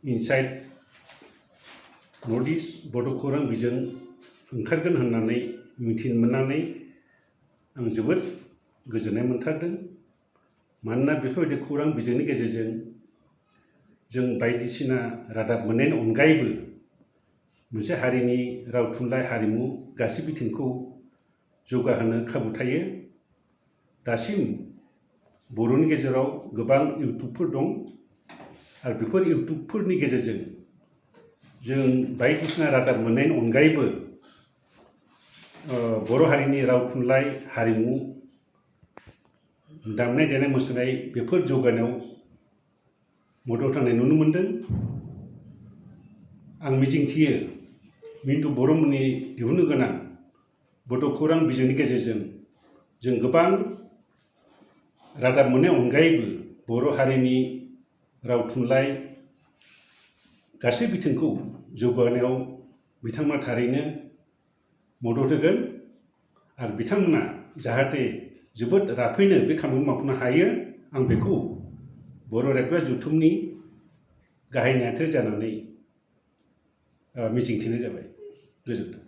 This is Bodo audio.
इनसाइड नर्थ इस्ट बड' खौरां बिजों ओंखारगोन होननानै मिथिनो मोननानै आं जोबोद गोजोननाय मोनथारदों। मानोना बेफोरबायदि खौरां बिजोंनि गेजेरजों जों बायदिसिना रादाब मोननायनि अनगायैबो मोनसे हारिनि राव थुनलाइ हारिमु गासै बिथिंखौ जौगाहोनो खाबु थायो। दासिम बर'नि गेजेराव गोबां इउटुबफोर दं आरो बेफोर इउटुबफोरनि गेजेरजों जों बायदिसिना रादाब मोननायनि अनगायैबो बर' हारिनि राव थुनलाइ हारिमु दामनाय देनाय मोसानाय बेफोर जौगानायाव मदद होनाय नुनो मोनदों। आं मिजिंथियो मिन्टु बर'मोननि दिहुननो गोनां बड' खौरां बिजोंनि गेजेरजों जों गोबां रादाब मोननायनि अनगायैबो बर' हारिनि राव थुनलाइ गासै बिथिंखौ जौगानायाव बिथांमोना थारैनो मदद होगोन आरो बिथांमोना जाहाथे जोबोद राफैनो बे खामानिखौ मावफुंनो हायो। आं बेखौ बर' रायथाइ जथुमनि गाहाय नेहाथारि जानानै मिजिंथिनाय जाबाय। गोजोन्थों।